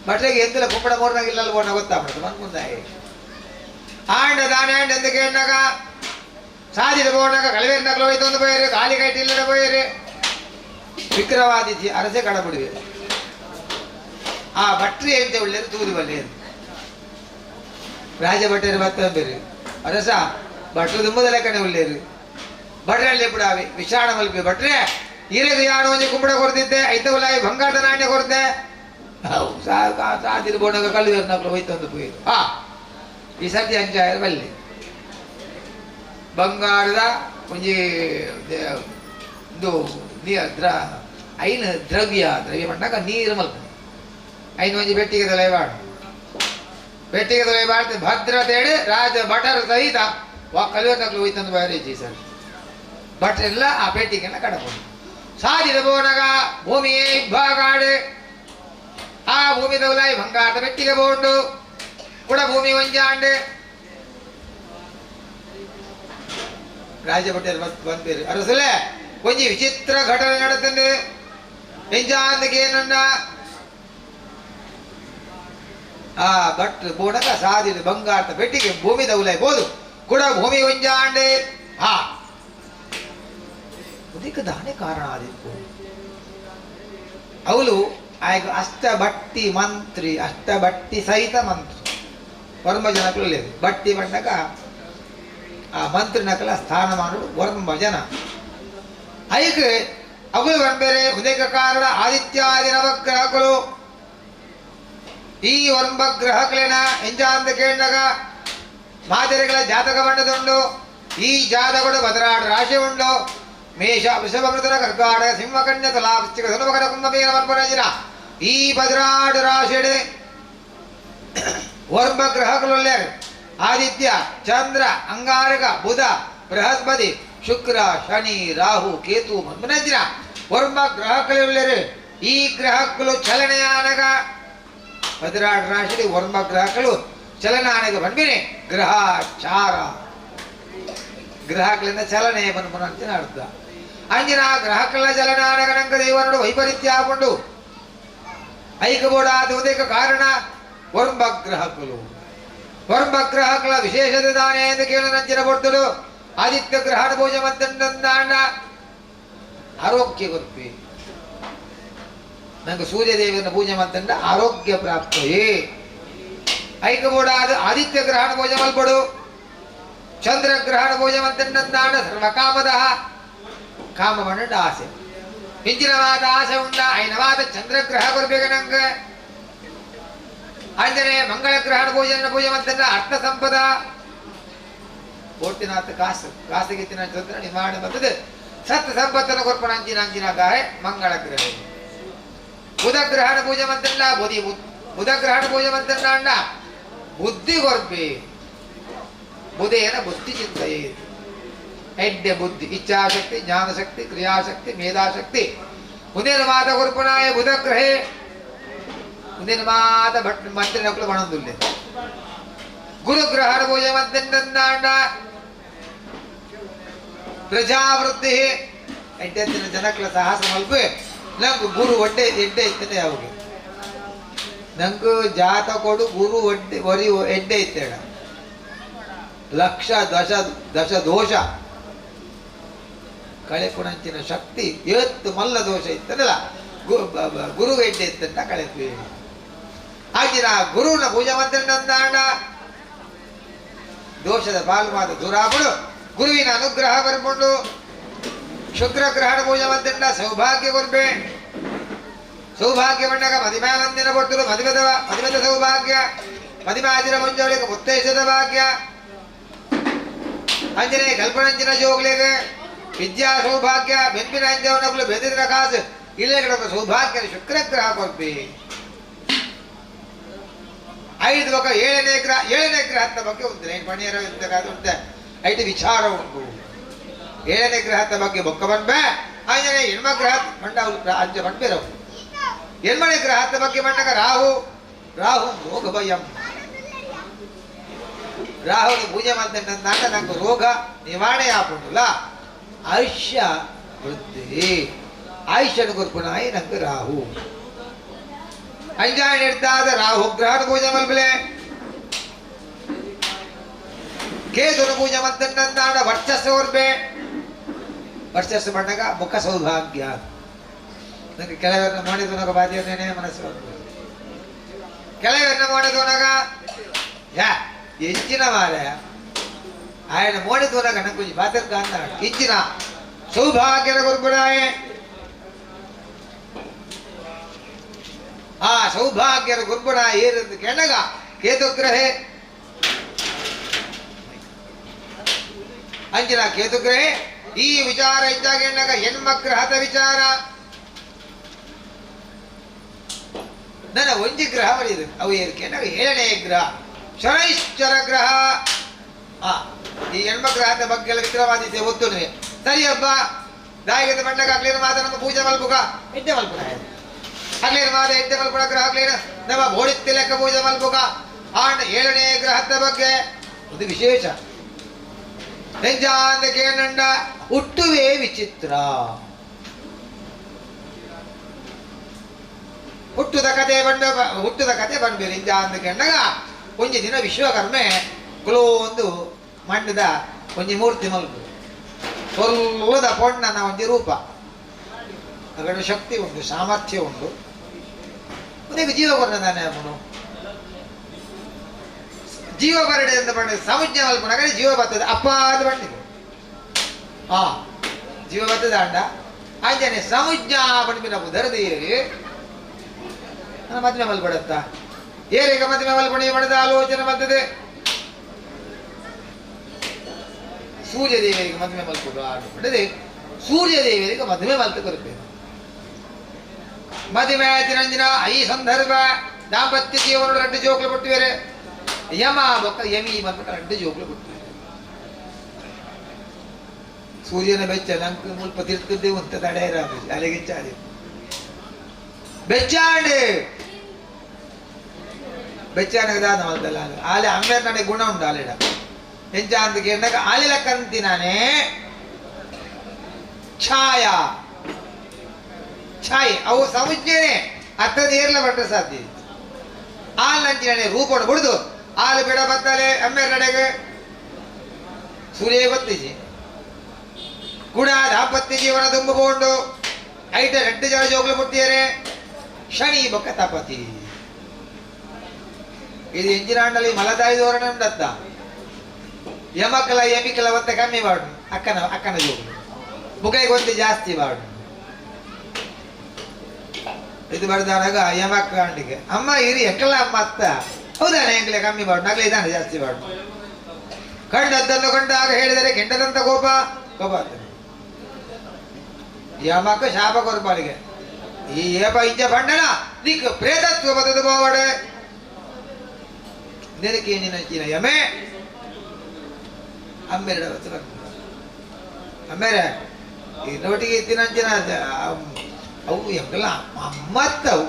ಭಟ್ರಿಗೆ ಎಂತಿಲ್ಲ ಕುಂಬಳ ಮೂರ್ನಾಗ ಇಲ್ಲ ಬೋಣ ಗೊತ್ತಾಗ್ಬಿಡ್ತು ಬಂದು ಮುಂದೆ ಆಂಡ ದಾನೆ ಆಂಡ ಎಂದು ಕೇಳಿನಾಗ ಸಾಜಿದ ಬೋಣಾಗ ಕಳಿವೇರ್ ನಕ್ಲು ಹೋಯ್ತು ಒಂದು ಪೋಯರು ಖಾಲಿ ಕೈಟ್ ಇಲ್ಲದ ಪೋಯರು ವಿಕ್ರಮಾದಿತ್ಯ ಅರಸೆ ಕಡಬಿಡುವೆ ಆ ಭಟ್ರಿ ಎಂತ ಒಳ್ಳೆಯದು ತೂರು ಬಲ್ಲೆ ರಾಜ ಭಟ್ಟರು ಬತ್ತ ಬೇರೆ ಅರಸ ಭಟ್ರು ತುಂಬದ ಲೆಕ್ಕನೆ ಒಳ್ಳೆಯರು ಭಟ್ರಲ್ಲಿ ಬಿಡಾವಿ ವಿಷಾಣ ಮಲ್ಪಿ ಭಟ್ರೆ ಈರೆಗೆ ಯಾರು ಒಂಜಿ ಕುಂಬಳ ಕೊಡ್ತಿದ್ದೆ ಐತ ಉಲಾಯಿ ಬಂಗಾರದ ನಾಣ್ಯ ಕೊಡ್ತೆ ಸಾದಿರು ಬೋಣಗ ಕಳ್ಳುವೇರು ನಕ್ಲು ಹೋಯ್ತು ಒಂದು ಪೋಯಿರು. ಹಾ ಈ ಸರ್ತಿ ಅಂಚಾಯರು ಬಲ್ಲೆ ಬಂಗಾರದ ಒಂಜಿ ಇದು ದ್ರ ಐನು ದ್ರವ್ಯ ದ್ರವ್ಯ ಪಂಡಾಗ ನೀರು ಮಲ್ಪ ಐನು ಒಂಜಿ ಬೆಟ್ಟಿಗೆ ತಲೆಬಾಡು ಬೆಟ್ಟಿಗೆ ತಲೆಬಾಡ್ತು ಭದ್ರತೆಡು ರಾಜ ಭಟರು ಸಹಿತ ವಾ ಕಲಿಯೋ ತಗ್ಲು ಹೋಯ್ತಂದು ಬಾರೇಜಿ ಸರ್ ಭಟ್ರೆಲ್ಲ ಆ ಪೇಟಿಗೆಲ್ಲ ಕಡಪು ಸಾಧಿದ ಬೋನಗ ಭೂಮಿಯೇ ಇಬ್ಬಾಗಾಡು ಆ ಭೂಮಿ ತೌಲಾಯಿ ಬಂಗಾರದ ಬೆಟ್ಟಿಗೆ ಬೋಂಡು ಕುಡ ಭೂಮಿ ಒಂಜಾಂಡು ರಾಜ ಭಟ್ಟರು ಬಂದ್ಬೇರು ಅರಸುಲೆ ಒಂಜಿ ವಿಚಿತ್ರ ಘಟನೆ ನಡೆತಂಡು ಎಂಜಾಂದಕ್ಕೆ ಏನನ್ನ ಆ ಭಟ್ರು ಬೋಣಗ ಸಾಧಿದ ಬಂಗಾರದ ಪೆಟ್ಟಿಗೆ ಭೂಮಿ ತೌಲಾಯಿ ಬೋದು ಕುಡ ಭೂಮಿ ಒಂಜಾಂಡೆ ಹಾ ಅದಕ್ಕೆ ದಾನೆ ಕಾರಣ ಆದಿತ್ತು ಅವಳು ಆಯ್ತು ಅಷ್ಟಭಟ್ಟಿ ಮಂತ್ರಿ ಅಷ್ಟಭಟ್ಟಿ ಸಹಿತ ಮಂತ್ರಿ ವರ್ಮ ಜನಕಲು లేదు ಬಟ್ಟಿ ಬಂಡಗ ಆ ಮಂತ್ರಿ ನಕಲ ಸ್ಥಾನಮಾನ ವರ್ಮ ಜನ ಐಕ್ ಅವು ಬಂದರೆ ಉದಯಕ ಕಾರಣ ಆದಿತ್ಯಾದಿ ನವಗ್ರಹಗಳು ಈ ವರ್ಮ ಗ್ರಹಗಳೇನ ಎಂಜಾಂದ ಕೇಳಿದಾಗ ಮಾದರಿಗಳ ಜಾತಕ ಬಂಡದುಂಡು ಈ ಜಾತಕಗಳು ಬದರಾಡು ರಾಶಿ ಉಂಡು ಮೇಷ ವೃಷಭ ಮೃತನ ಕರ್ಕಾಟಕ ಸಿಂಹಕನ್ಯ ತುಲಾ ವೃಶ್ಚಿಕ ಧನುಮಕರ ಕುಂಭಮೀನ ಮನ್ಪುನಜಿನ ಈ 12 ರಾಶಿಡೆ ವರ್ಮ ಗ್ರಹಗಳು ಆದಿತ್ಯ ಚಂದ್ರ ಅಂಗಾರಕ ಬುಧ ಬೃಹಸ್ಪತಿ ಶುಕ್ರ ಶನಿ ರಾಹು ಕೇತು ಮನ್ಪುನಜಿನ ವರ್ಮ ಗ್ರಹಗಳು ಈ ಗ್ರಹಗಳು ಚಲನೆಯಾನಗ 12 ರಾಶಿ ವರ್ಮ ಗ್ರಹಗಳು ಚಲನಾನಗ ಬಂದ್ಬಿನೆ ಗ್ರಹಚಾರ ಗ್ರಹಗಳಿಂದ ಚಲನೆ ಬಂದ್ಬಿನ ಅರ್ಥ. ಅಂಜಿನ ಗ್ರಹಗಳ ಚಲನಾನಗ ನಂಗ ದೇವನಡು ವೈಪರೀತ್ಯ ಹಾಕೊಂಡು ಐಕಬೋಡಾದ ಉದಯಕ ಕಾರಣ ವರ್ಮ ಗ್ರಹಗಳು. ವರ್ಮ ಗ್ರಹಗಳ ವಿಶೇಷತೆ ದಾನೆ ಎಂದು ಕೇಳ ನಂಚಿನ ಕೊಡ್ತಳು. ಆದಿತ್ಯ ಗ್ರಹಣ ಪೂಜೆ ಮಂತಂಡ ಆರೋಗ್ಯ ಗೊತ್ತಿ ನಂಗೆ ಸೂರ್ಯದೇವಿಯನ್ನು ಪೂಜೆ ಮಂತಂಡ ಆರೋಗ್ಯ ಪ್ರಾಪ್ತಯೇ. ಐಕಬೋಡಾದ ಆದಿತ್ಯ ಗ್ರಹಣ ಪೂಜೆ ಮಲ್ಪಡು. ಚಂದ್ರಗ್ರಹಣ ಪೂಜೆ ಮಂತಂಡ ಸರ್ವಕಾಮದ ಕಾಮ ಮಂಡ ಆಸೆ ಇಂಚಿನವಾದ ಆಸೆ ಉಂಡ ಐನವಾದ ಚಂದ್ರಗ್ರಹ ಕೊರ್ಬೇಕು ನಂಗೆ. ಅಂಜನೆ ಮಂಗಳ ಗ್ರಹಣ ಪೂಜೆ ಪೂಜೆ ಮಂತಂಡ ಅರ್ಥ ಸಂಪದ ಕೋಟಿನಾಥ ಕಾಸು ಕಾಸಿಗಿತ್ತಿನ ಚಂದ್ರ ನಿಮಾಣ ಬರ್ತದೆ ಸತ್ ಸಂಪತ್ತನ್ನು ಕೊರ್ಪಣ ಅಂಚಿನ ಅಂಚಿನ ಗಾಯ ಮಂಗಳ ಗ್ರಹ. ಬುಧ ಗ್ರಹಣ ಪೂಜೆ ಮಂತಂಡ ಬುಧಿ ಬುಧ ಗ್ರಹಣ ಪೂಜೆ ಮಂತಂಡ ಬುದ್ಧಿ ಕೊರ್ಪಿ ಬುಧೇನ ಬುದ್ಧಿ ಚಿಂತೆಯೇ ಎಡ್ಡೆ ಬುದ್ಧಿ ಇಚ್ಛಾಶಕ್ತಿ ಜ್ಞಾನಶಕ್ತಿ ಕ್ರಿಯಾಶಕ್ತಿ ಮೇಧಾಶಕ್ತಿ ಮುಂದಿನ ಮಾತ ಕೊರ್ಪಣಾಯ ಬುಧ ಗ್ರಹೇ ಮುಂದಿನ ಮಾತ ಭಟ್ ಮಂತ್ರಿ ನಕಲು ಬಣಂದುಲ್ಲೆ. ಗುರುಗ್ರಹಣ ಪೂಜೆ ಮಂತಂಡ ಪ್ರಜಾವೃದ್ಧಿ ಎಡ್ಡೆತ್ತಿನ ಜನಕ್ಲ ಸಾಹಸ ಮಲ್ಪೆ ನಂಗೆ ಗುರು ಒಡ್ಡೆ ಎಡ್ಡೆ ಇತ್ತನೆ ಯಾವಾಗ ನಂಗೆ ಜಾತ ಕೊಡು ಗುರು ಒಡ್ಡೆ ಒರಿ ಎಡ್ಡೆ ಇತ್ತೇಡ ಲಕ್ಷ ದಶ ದಶ ದೋಷ ಕಳೆಪುಣಂಚಿನ ಶಕ್ತಿ ಏತ್ತು ಮಲ್ಲ ದೋಷ ಇತ್ತನಲ್ಲ ಗುರು ಎಡ್ಡೆ ಇತ್ತಂತ ಕಳೆದ್ವಿ. ಆಗಿನ ಗುರುವಿನ ಪೂಜೆ ಮಂತ್ರಂಡ ದೋಷದ ಪಾಲ್ಮಾದ ದುರಾಪುಡು ಗುರುವಿನ ಅನುಗ್ರಹ ಬರ್ಕೊಂಡು. ಶುಕ್ರ ಗ್ರಹಣ ಪೂಜೆ ಮಂತ್ರಂಡ ಸೌಭಾಗ್ಯ ಕೊರ್ಬೆ. ಸೌಭಾಗ್ಯ ಬಂಡಾಗ ಮದಿಮೆ ಮಂದಿನ ಕೊಡ್ತರು ಮದಿಮದ ಮದಿಮದ ಸೌಭಾಗ್ಯ ಮದಿಮಾದಿನ ಮುಂಜಾಳಿಗೆ ಮುತ್ತೈಸದ ಭಾಗ್ಯ ಅಂಜನೆ ಕಲ್ಪನಂಚಿನ ಜೋಗ್ಲಿಗೆ ವಿದ್ಯಾ ಸೌಭಾಗ್ಯ ಬೆಂಪಿನ ಅಂಜವನಗಳು ಬೆದಿದ್ರ ಕಾಸು ಇಲ್ಲೇ ಸೌಭಾಗ್ಯ ಶುಕ್ರಗ್ರಹ ಕೊರ್ಪಿ. 5 ಬೊಕ 7ನೇ ಗ್ರಹ 7ನೇ ಗ್ರಹದ ಬಗ್ಗೆ ಉಂಟು ಪಣಿಯರ ಉಂಟೆ ಐದು ವಿಚಾರ ಉಂಟು. 7ನೇ ಗ್ರಹದ ಬಗ್ಗೆ ಬೊಕ್ಕ ಬಂದ್ಬೆ ಅಂಜನೆ ಹೆಣ್ಮ ಗ್ರಹ ಮಂಡ ಅಂಜ ಬಂಡ್ಬೇರವು ಎಣ್ಮನೆ ಗ್ರಹದ ಬಗ್ಗೆ ಬಂಡಾಗ ರಾಹು ರಾಹು ರೋಗ ಭಯಂ ರಾಹುಗೆ ಪೂಜೆ ಮಾಡ್ತಂಡ ನಂಗೆ ರೋಗ ನಿವಾರಣೆ ಆಪುಂಡುಲ ಆಯುಷ್ಯ ವೃದ್ಧಿ ಆಯುಷ್ಯನ ಕೊರ್ಪುಣಾಯಿ ನಂಗೆ ರಾಹು ಅಂಜಾಯಣ ಇರ್ತಾದ ರಾಹು ಗ್ರಹದ ಪೂಜೆ ಮಲ್ಪಲೆ. ಕೇತುನ ಪೂಜೆ ಮಂತಂಡ ವರ್ಚಸ್ಸು ಹೊರ್ಬೆ ವರ್ಚಸ್ಸು ಬಂಡಾಗ ಮುಖ ಸೌಭಾಗ್ಯ ನಂಗೆ ಕೆಲವರನ್ನ ಮಾಡಿದವನಾಗ ಬಾಧ್ಯನೇ ಮನಸ್ಸು ಕೆಲವರನ್ನ ಮಾಡಿದವನಾಗ ಯಾ ಹೆಚ್ಚಿನ ಮಾರೆ ఆయన ಮೋಡಿದವನಾಗ ನಂಗೆ ಬಾಧ್ಯಕ ಅಂದ ಹೆಚ್ಚಿನ ಸೌಭಾಗ್ಯದ ಗುರುಗುಡಾಯೆ ಆ ಸೌಭಾಗ್ಯದ ಗುರುಗುಣ ಏರೆಂದು ಕೆಣಗ ಕೇತುಗ್ರಹೆ ಅಂಜಿನ ಕೇತುಗ್ರಹೆ ಈ ವಿಚಾರ ಇದ್ದಾಗ ಎಣ್ಣಗ ಹೆಣ್ಮಗ್ರಹದ ವಿಚಾರ ನನ್ನ ಒಂಜಿ ಗ್ರಹ ಬರೆಯುದು ಅವು ಏರ್ಕೆನಾಗ 7ನೇ ಗ್ರಹ ಶನೈಶ್ಚರ ಗ್ರಹ. ಆ ಈ ಹೆಣ್ಮಗ್ರಹದ ಬಗ್ಗೆ ಎಲ್ಲ ವಿಕ್ರಮಾದಿತ್ಯ ಒತ್ತುನುವೆ ಸರಿ ಹಬ್ಬ ದಾಯಿಗದ ಬಣ್ಣಗ ಆಗ್ಲೇನು ಮಾತ ನಮ್ಮ ಪೂಜೆ ಮಲ್ಪುಗ ಎಡ್ಡೆ ಮಲ್ಪುಗ ಆಗ್ಲೇನು ಮಾತ ಎಡ್ಡೆ ಮಲ್ಪುಣ ಗ್ರಹ ಆಗ್ಲೇನು ನಮ್ಮ ಬೋಡಿತ್ತಿ ಲೆಕ್ಕ ಪೂಜೆ ಮಲ್ಪುಗ ಆಂಡ 7ನೇ ಗ್ರಹದ ಬಗ್ಗೆ ಒಂದು ವಿಶೇಷ ಎಂಜಾಂದ ಕೇನಂಡ ಹುಟ್ಟುವೆ ವಿಚಿತ್ರ ಹುಟ್ಟುದ ಕತೆ ಬಂಡ ಹುಟ್ಟುದ ಕತೆ ಬಂಡ್ಬೇರು ಇಂಜಾಂದ ಕೇಂಡಗ ಒಂಜಿ ದಿನ ವಿಶ್ವಕರ್ಮೆ ಕುಲೋ ಒಂದು ಮಣ್ಣದ ಒಂಜಿ ಮೂರ್ತಿ ಮಲ್ಪು ಸೊಲ್ಲದ ಪೊಣ್ಣನ ಒಂಜಿ ರೂಪ ಅದರ ಶಕ್ತಿ ಉಂಟು ಸಾಮರ್ಥ್ಯ ಉಂಟು ಉದಕ್ಕೆ ಜೀವ ಕೊರ್ನದಾನೆ ಅವನು ಜೀವ ಬರಡೆ ಅಂತ ಬಣ್ಣ ಸಮುಜ್ಞೆ ಮಲ್ಪುನಗ ಜೀವ ಬರ್ತದೆ ಅಪ್ಪ ಅದು ಬಣ್ಣಿದು ಆ ಜೀವ ಬರ್ತದೆ ಅಂಡ ಅಂಜನೆ ಸಮುಜ್ಞಾ ಬಣ್ಣಿನ ಉದರದೇರಿ ನನ್ನ ಮದುವೆ ಮಲ್ಪಡತ್ತ ಏರಿಗ ಮದುವೆ ಮಲ್ಪಣಿ ಮಾಡಿದ ಆಲೋಚನೆ ಬರ್ತದೆ ಸೂರ್ಯದೇವರಿಗೆ ಮದುವೆ ಮಲ್ಪಡು ಮಾಡಿದೆ. ಸೂರ್ಯದೇವರಿಗೆ ಮದುವೆ ಮಲ್ತು ಕೊರಬೇಕು. ಮದುವೆ ಆಯ್ತಿನಂಜಿನ ಈ ಸಂದರ್ಭ ದಾಂಪತ್ಯ ಜೀವನ 2 ಜೋಕ್ಲು ಕೊಟ್ಟಿದ್ದಾರೆ. ಯಮ ಬೊಕ್ಕ ಯಮಿ ಬಂದ್ಬಿಟ್ಟು 2 ಜೋಕ್ಲು ಕೊಟ್ಟಿದ್ದಾರೆ. ಸೂರ್ಯನ ಬೆಚ್ಚ ನಂಗೆ ಮುಲ್ಪ ತಿರ್ತಿದ್ದೆ ಉಂತ ತಡೆಯರ ಅಲೆಗಿಂಚಾರಿ ಬೆಚ್ಚಾಂಡು ಬೆಚ್ಚಾನಗದಾದ ಮಲ್ತಲ್ಲ ಆಲೆ ಅಮ್ಮೇರ್ ನನಗೆ ಗುಣ ಉಂಟು ಆಲೆಡ ಎಂಚ ಅಂತ ಕೇಳಿದಾಗ ಆಲೆ ಲೆಕ್ಕಂತಿ ನಾನೇ ಛಾಯಾ ಛಾಯೆ ಅವು ಸಮುಜ್ಞೇನೆ ಅತ್ತದ ಏರ್ಲ ಬಂಟ ಸಾಧ್ಯ ಆಲ್ ನಂಚಿನ ರೂಪವನ್ನು ಬಿಡುದು ಆಲು ಬಿಡ ಬತ್ತಲೆ ಅಮ್ಮೇರ್ ನಡೆಗೆ ಸೂರ್ಯ ಗೊತ್ತಿಜಿ ಗುಣ ದಾಂಪತ್ಯ ಜೀವನ ತುಂಬಕೊಂಡು ಐಟ 2 ಜನ ಜೋಗ್ಲು ಮುಟ್ಟಿದರೆ ಶನಿ ಬೊಕ್ಕ ತಪತಿ. ಇದು ಎಂಜಿನಾಂಡಲಿ ಮಲತಾಯಿ ಧೋರಣೆ ಉಂಡತ್ತ ಯಮಕಲ ಯಮಿಕಲ ಒತ್ತೆ ಕಮ್ಮಿ ಮಾಡು ಅಕ್ಕನ ಅಕ್ಕನ ಜೋಗ್ಲು ಮುಖೈಗೆ ಒತ್ತೆ ಜಾಸ್ತಿ ಮಾಡು. ಇದು ಬರ್ದಾನಾಗ ಯಮಕ್ಕ ಅಂಡಿಗೆ ಅಮ್ಮ ಇರಿ ಎಕ್ಕಲ ಅಮ್ಮ ಅತ್ತ ಹೌದಾನೆ ಎಂಗ್ಲೆ ಕಮ್ಮಿ ಮಾಡು ನಗಲೆ ಇದ್ದಾನೆ ಜಾಸ್ತಿ ಮಾಡು. ಕಂಡದ್ದನ್ನು ಕಂಡಾಗ ಹೇಳಿದರೆ ಕೆಂಡದಂತ ಕೋಪ ಕೋಪ ಆಗ್ತದೆ. ಯಮಕ ಶಾಪ ಕೊರ್ಪಾಲಿಗೆ ಈ ಏಪ ಇಂಚ ಬಂಡನ ನಿಕ್ ಪ್ರೇತತ್ವ ಬದದು ಬೋವಡೆ ನೆನಕೆ ನಿನ್ನ ಯಮೆ ಅಮ್ಮೆರಡ ಅಮ್ಮೇರೆ ಇನ್ನೊಟ್ಟಿಗೆ ಇತ್ತಿನಂಚಿನ ಅವು ಎಂಗಲ್ಲ ಅಮ್ಮತ್ತವು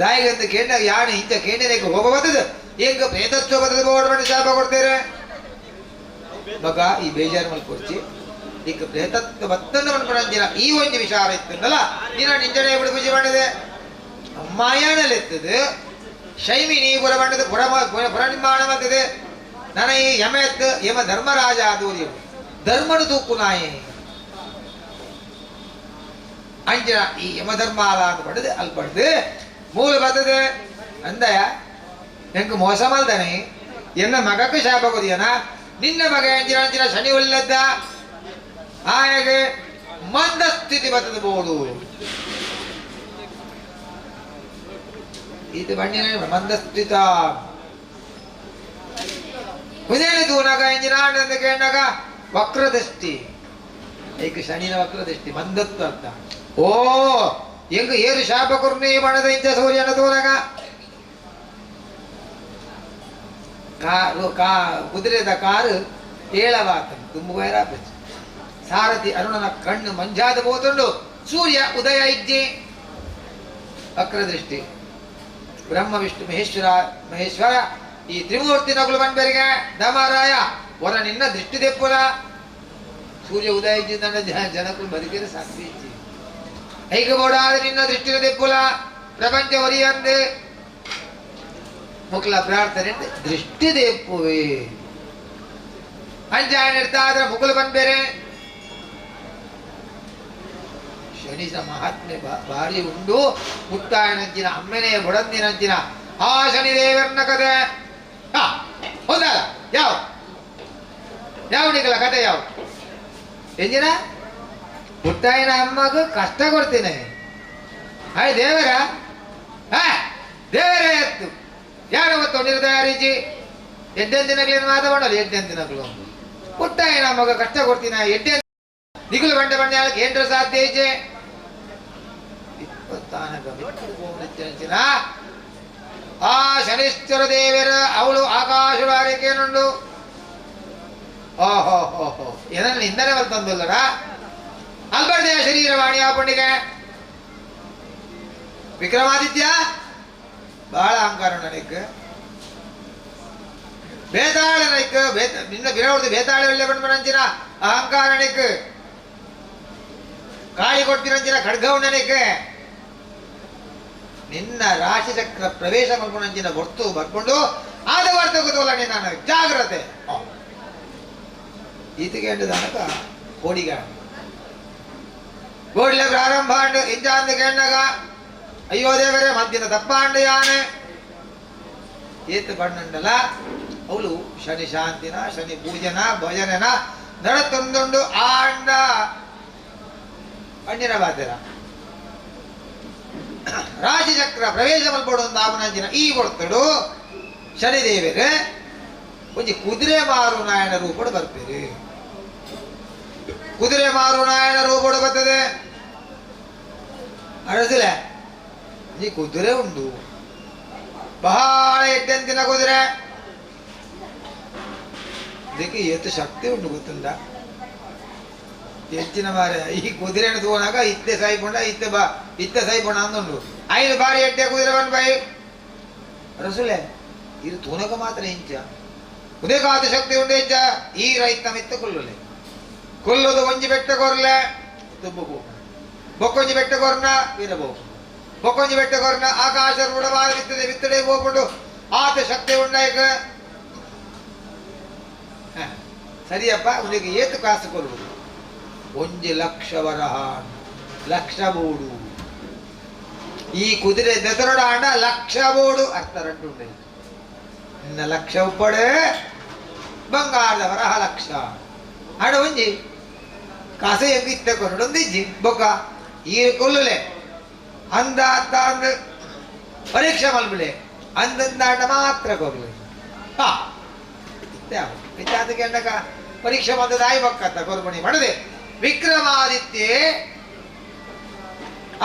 ದಾಯಿಗಂತ ಕೇಂದ್ರ ಯಾಣ ಇಂಚ ಕೇಂದ್ರಕ್ಕೆ ಹೋಗ ಬರ್ತದೆ ಹೆಂಗ ಪ್ರೇತತ್ವ ಬದದು ಬೋವಡ ಬಂಡ ಶಾಪ ಕೊಡ್ತೇರೆ ಮಗ ಈ ಬೇಜಾರು ಮಲ್ಕೊರ್ಚಿ ಈಗ ಪ್ರೇತತ್ವ ಬತ್ತನ್ನು ಮನ್ಕೊಂಡಂಚಿನ ಈ ಒಂದು ವಿಚಾರ ಇತ್ತಂದಲ್ಲ ನಿನ್ನ ನಿಂಜನೆ ಬಿಡು ಪೂಜೆ ಮಾಡಿದೆ ಮಾಯಾನಲೆತ್ತದೆ ಶೈಮಿನಿ ಪುರ ಬಂಡದ ಪುರ ಪುರನಿರ್ಮಾಣ ಮಾಡ್ತದೆ. ನನ್ನ ಈ ಯಮ ಎತ್ತು ಯಮ ಧರ್ಮರಾಜ ಅದು ಧರ್ಮನು ತೂಕು ನಾಯಿ ಅಂಜಿನ ಈ ಯಮಧರ್ಮ ಅಲ ಅಂತ ಪಡೆದು ಅಲ್ಲಿ ಪಡೆದು ಮೂಲ ಬರ್ತದೆ ಅಂದಯ ಎಂಕ್ ಮೋಸ ಮಲ್ದಾನೆ ಎನ್ನ ಮಗಕ್ಕೆ ಶಾಪ ಕೊದಿಯನ ನಿನ್ನ ಮಗ ಅಂಜಿನ ಅಂಜಿನ ಶನಿ ಉಲ್ಲದ್ದ ಹಾಗೆ ಮಂದಸ್ಥಿತಿ ಬರ್ತದೆ ಬೋಡು ಇದು ಬಣ್ಣಿನ ಮಂದಸ್ಥಿತ ಉದೇನು ತೂನಗ ಇಂಜಿನ ಅಂತ ಕೇಳಾಗ ವಕ್ರದೃಷ್ಟಿ ಏಕ ಶನಿನ ವಕ್ರದೃಷ್ಟಿ ಮಂದತ್ವ ಅಂತ. ಓ ಹೆಂಗ ಏರು ಶಾಪ ಕೊರ್ನಿ ಬಣದ ಇಂಚ ಸೂರ್ಯನ ತೂನಗ ಕಾರು ಕಾ ಕುದುರೆದ ಕಾರು ಏಳವಾತ ತುಂಬುವೈರ ಸಾರಥಿ ಅರುಣನ ಕಣ್ಣು ಮಂಜಾದ ಹೋತುಂಡು ಸೂರ್ಯ ಉದಯ ಇಜ್ಜೆ ವಕ್ರದೃಷ್ಟಿ ಬ್ರಹ್ಮ ವಿಷ್ಣು ಮಹೇಶ್ವರ ಮಹೇಶ್ವರ ಈ ತ್ರಿಮೂರ್ತಿ ನಗುಲು ಬಂದರಿಗೆ ದಮರಾಯ ವರ ನಿನ್ನ ದೃಷ್ಟಿ ದೆಪ್ಪುಲ ಸೂರ್ಯ ಉದಯ ಇಜ್ಜಿ ನನ್ನ ಜನಕುಲು ಬದುಕಿದ್ರೆ ಸಾಕ್ಷಿ ಇಜ್ಜಿ ಐಕಬೋಡಾದ ನಿನ್ನ ದೃಷ್ಟಿನ ದೆಪ್ಪುಲ ಪ್ರಪಂಚ ಒರಿಯಂದೆ ಮುಕ್ಲ ಪ್ರಾರ್ಥನೆ ದೃಷ್ಟಿ ದೆಪ್ಪುವೆ ಅಂಜಾಯಣ ಇರ್ತಾದ್ರೆ ಮುಗುಲು ಬಂದ್ಬೇರೆ ಶನಿಸ ಮಹಾತ್ಮೆ ಭಾರಿ ಉಂಡು ಮುತ್ತಾಯನಂಚಿನ ಅಮ್ಮೆನೆ ಬುಡಂದಿನಂಚಿನ ಆ ಶನಿದೇವರನ್ನ ಕತೆ ಹೌದಲ್ಲ ಯಾವ ಯಾವ ನಿಗಲ ಕತೆ ಯಾವ ಎಂಜಿನ ಮುತ್ತಾಯನ ಅಮ್ಮಗ ಕಷ್ಟ ಕೊಡ್ತೀನಿ ಹಾಯ್ ದೇವರ ಹಾ ದೇವರೇ ಎತ್ತು ಯಾರು ಗೊತ್ತು ನಿರ್ದಯ ರೀಚಿ ಎಡ್ಡೆನ್ ದಿನಗಳೇನು ಮಾತಾಡೋಲ್ಲ ಎಡ್ಡೆನ್ ದಿನಗಳು ಮುತ್ತಾಯನ ಅಮ್ಮಗ ಕಷ್ಟ ಕೊಡ್ತೀನಿ ಎಡ್ಡೆ ನಿಗುಲು ಬಂಡೆ ಬಂಡೆ ಏನ್ರ ಸಾಧ್ಯ ಐಚೆ ಆ ಶನಿಶ್ಚರ ದೇವರ ಅವಳು ಆಕಾಶವಾರಿಕೇನುಂಡು ಓಹೋ ಹೋ ಹೋ ಏನನ್ನ ನಿಂದನೆ ಬರ್ತಂದಲ್ಲರ ಅಲ್ಬರ್ದೆಯ ಶರೀರವಾಣಿ ಆ ಪುಣ್ಣಿಗೆ ವಿಕ್ರಮಾದಿತ್ಯ ಬಹಳ ಅಹಂಕಾರ ನನಗೆ ಬೇತಾಳ ನೈಕ್ ನಿನ್ನ ಬಿರವರ್ದು ಬೇತಾಳ ಒಳ್ಳೆ ಬಂದ ಅಹಂಕಾರ ನೈಕ್ ಕಾಳಿ ಕೊಡ್ತೀರಂಚಿನ ಖಡ್ಗವಣ್ಣನಿಗೆ ನಿನ್ನ ರಾಶಿಚಕ್ರ ಪ್ರವೇಶ ಮಾಡ್ಕೊಂಡಂಚಿನ ಹೊರ್ತು ಬರ್ಕೊಂಡು ಆದ ವಾರ್ತೆ ಗೊತ್ತಲ್ಲ ನಾನು ಜಾಗ್ರತೆ ಈತಗೆ ದನಕ ಕೋಡಿಗ ಗೋಡ್ಲೆ ಪ್ರಾರಂಭ ಇಂಜ ಅಂದ ಕೇಂಡಗ ಅಯ್ಯೋ ದೇವರೇ ಮದ್ದಿನ ತಪ್ಪಾಂಡ ಯಾನೆ ಏತು ಬಣ್ಣಂಡಲ ಅವಳು ಶನಿ ಶಾಂತಿನ ಶನಿ ಪೂಜನ ಭಜನನ ನಡತೊಂದುಂಡು ಆಂಡ ಪಣ್ಣಿನ ಬಾತಿರ ರಾಶಿಚಕ್ರ ಪ್ರವೇಶ ಮಲ್ಪಡು ನಾಮನಂಜಿನ ಈ ಕೊಡ್ತಡು ಶನಿದೇವರು ಒಂಜಿ ಕುದುರೆ ಮಾರು ನಾಯನ ರೂಪಡು ಬರ್ತೀರಿ. ಕುದುರೆ ಮಾರು ನಾಯಣ ರೂಪಡು ಬರ್ತದೆ ಅರಸಲೆ ಈ ಕುದುರೆ ಉಂಡು ಬಹಳ ಎಡ್ಡೆಂತಿನ ಕುದುರೆ ಇದಕ್ಕೆ ಏತು ಶಕ್ತಿ ಉಂಟು ಗೊತ್ತುಂಟ ಹೆಚ್ಚಿನ ಮಾರೆ ಈ ಕುದುರೆಯನ್ನು ತಗೋಣಾಗ ಇತ್ತೆ ಸಾಯ್ಕೊಂಡ ಇತ್ತೆ ಬಾ ಇತ್ತೆ ಸಾಯ್ಕೊಂಡ ಅಂದುಂಡು ಐದು ಬಾರಿ ಎಡ್ಡೆ ಕುದುರೆ ಬಂದು ಬಾಯಿ ಅರಸುಲೆ ಇದು ತೂನಕ ಮಾತ್ರ ಇಂಚ ಉದಯಕಾದ ಶಕ್ತಿ ಉಂಡು ಇಂಚ ಈ ರೈತ ಮಿತ್ತ ಕೊಲ್ಲುಲೆ ಕೊಲ್ಲುದು ಒಂಜಿ ಬೆಟ್ಟ ಕೊರ್ಲೆ ತುಂಬು ಬೊಕ್ಕೊಂಜಿ ಬೆಟ್ಟ ಕೊರ್ನ ವೀರಬಹುದು ಬೊಕ್ಕೊಂಜಿ ಬೆಟ್ಟ ಕೊರ್ನ ಆಕಾಶ ರೂಢವಾದ ಬಿತ್ತದೆ ಬಿತ್ತಡೆ ಹೋಗ್ಬಿಟ್ಟು ಆತ ಶಕ್ತಿ ಉಂಡಾಯ್ಕ ಸರಿಯಪ್ಪ ಅವನಿಗೆ ಏತು ಕಾಸು ಕೊಡುವುದು ಒಂಜಿ ಲಕ್ಷ ವರಹ ಲಕ್ಷ ಬೋಡು ಈ ಕುದುರೆ ದೆಸರಡ ಅಂಡ ಲಕ್ಷ ಬೋಡು ಅರ್ಥ ರಡ್ಡು ಉಂಡೆ ನಿನ್ನ ಲಕ್ಷ ಉಪ್ಪಡೆ ಬಂಗಾರದ ವರಹ ಲಕ್ಷ ಆಡ ಒಂಜಿ ಕಾಸೆ ಹೆಂಗ ಇತ್ತ ಕೊರಡೊಂದಿಜ್ಜಿ ಬೊಕ್ಕ ಈ ಕೊಲ್ಲುಲೆ ಅಂದ ಅತ್ತ ಅಂದ ಪರೀಕ್ಷೆ ಮಲ್ಬಿಲೆ ಅಂದಂದಾಂಡ ಮಾತ್ರ ಕೊರ್ಲೆ ಹಾ ಇತ್ತೆ ಇತ್ತೆ ಅದಕ್ಕೆ ಪರೀಕ್ಷೆ ಬಂದದಾಯಿ ಬಕ್ಕತ್ತ ಕೊರ್ಬಣಿ ಮಾಡದೆ ವಿಕ್ರಮಾದಿತ್ಯೆ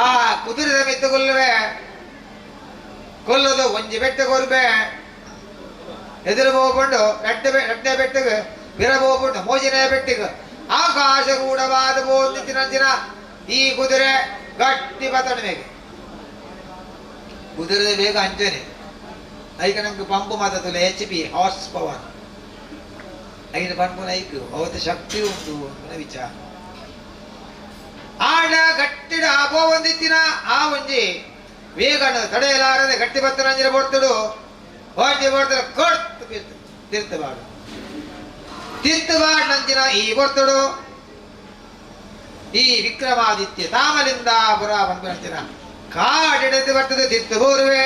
ಆ ಕುದುರೆ ಮೆತ್ತು ಕೊಲ್ಲುವೆ ಕೊಲ್ಲದು ಒಂಜಿ ಬೆಟ್ಟ ಕೊರ್ಬೆ ಎದುರು ಹೋಗ್ಕೊಂಡು ರಡ್ಡೆ ಬೆಟ್ಟಗೆ ಬಿರ ಹೋಗ್ಕೊಂಡು ಮೋಜಿನ ಬೆಟ್ಟಿಗೆ ಆಕಾಶ ರೂಢವಾದ ಬೋಂದಿನ ಈ ಕುದುರೆ ಗಟ್ಟಿ ಬತ್ತಣ ಬೇಗ ಕುದುರೆ ಬೇಗ ಅಂಜನೆ ಐಕ ನಮ್ಗೆ ಪಂಪು ಮಾತಾಡಲ್ಲ ಎಚ್ ಪಿ ಹಾರ್ಸ್ ಪವರ್ ಐನ ಪಂಪು ಐಕ್ ಅವತ್ತು ಶಕ್ತಿ ಉಂಟು ಅನ್ನೋ ವಿಚಾರ ಆಡ ಗಟ್ಟಿಡ ಅಪೋ ಒಂದಿತ್ತಿನ ಆ ಒಂಜಿ ವೇಗನ ತಡೆಯಲಾರದೆ ಗಟ್ಟಿ ಬತ್ತನಂಜಿನ ಬೋಡ್ತಡು ಒಂಜಿ ಬೋಡ್ತಡು ಕೊಡ್ತು ತಿರ್ತಬಾಡು ತಿರ್ತಬಾಡ್ ನಂಜಿನ ಈ ಬೋಡ್ತಡು ಈ ವಿಕ್ರಮಾದಿತ್ಯ ತಾಮಲಿಂದ ಪುರ ಬಂಪಿನಂಚಿನ ಕಾಡಿಡದು ಬರ್ತದೆ ತಿರ್ತು ಬೋರುವೆ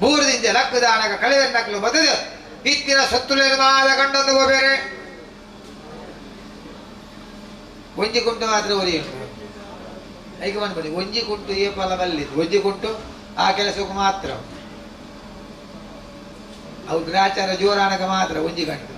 ಬೂರದಿಂದ ಲಕ್ಕದಾನಕ ಕಳೆವೆ ನಕಲು ಬದಲು ಇತ್ತಿನ ಸೊತ್ತುಲೇನು ಮಾದ ಕಂಡೊಂದು ಬೇರೆ ಒಂಜಿ ಕುಂಟು ಮಾತ್ರ ಒರಿ ಐಕೆ ಬಂದ್ಬಿಡಿ ಒಂಜಿ ಕುಂಟು ಏ ಫಲ ಬಲ್ಲಿ ಒಂಜಿ ಕುಂಟು ಆ ಕೆಲಸಕ್ಕೆ ಮಾತ್ರ ಅವು ಗ್ರಾಚಾರ ಜೋರಾನಕ ಮಾತ್ರ ಒಂಜಿ ಗಂಟು